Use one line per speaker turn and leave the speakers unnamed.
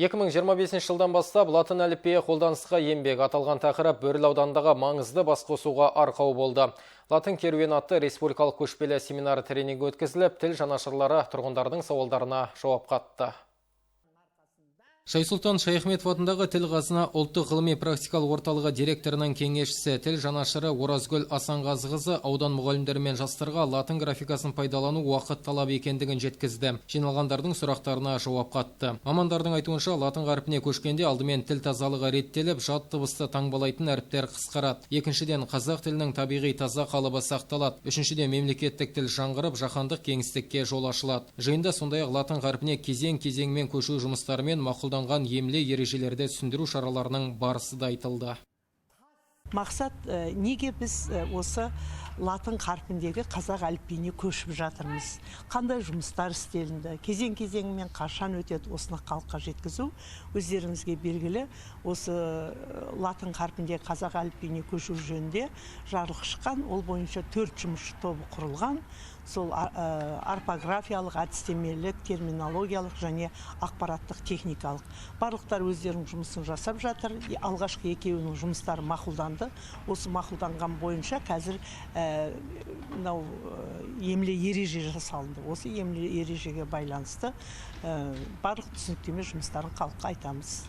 2025 жылдан бастап латын әліпбиі қолданысқа енбек. Аталған тақырып Бөрлі ауданындағы маңызды басқосуға арқау болды. Латын керуені атты республикалық көшпелі семинар тренингі өткізіліп, тіл жанашырлары тұрғындардың сауалдарына жауап қатты. Шайсұлтан Шаяхметов атындағы Тіл қазына ұлттық ғылыми практикалық орталығы директорының кеңесшісі, тіл жанашыры Оразгүл Асанғазықызы аудан мұғалімдері мен жастарға латын графикасын пайдалану уақыт талабы екендігін жеткізді. Жиналғандардың сұрақтарына жауап қатты. Мамандардың айтуынша, латын қарпіне көшкенде алдымен тіл тазалығы реттеліп, жат дыбысты таңбалайтын әріптер қысқарады. Екіншіден, қазақ тілінің табиғи таза қалыбы сақталады. Үшіншіден, мемлекеттік тіл жаңғырып, жаһандық кеңістікке жол ашылады. Жиында сондай-ақ латын қарпіне кезең-кезеңмен көшу жұмыстарымен мақұлданған емле ережелерді түсіндіру шараларының барысы да айтылды.
Мақсат, неге біз осы латын қарпіндегі қазақ әліпбиіне көшіп жатырмыз, қандай жұмыстар істелінді, кезең-кезеңімен қашан өтеді, осыны халыққа жеткізу. Өздеріңізге белгілі, осы латын қарпіндегі қазақ әліпбиіне көшу жөнінде жарлық шыққан, ол бойынша 4 жұмысшы тобы құрылған. Сол орфографиялық, әдістемелік, терминологиялық және ақпараттық техникалық. Барлықтары өздерінің жұмысын жасап жатыр. Алғашқы екеуінің жұмыстары мақұлданды. Осы мақұлданған бойынша қазір мынау емле ереже жасалынды. Осы емле ережеге байланысты барлық түсініктеме жұмыстарын халыққа айтамыз.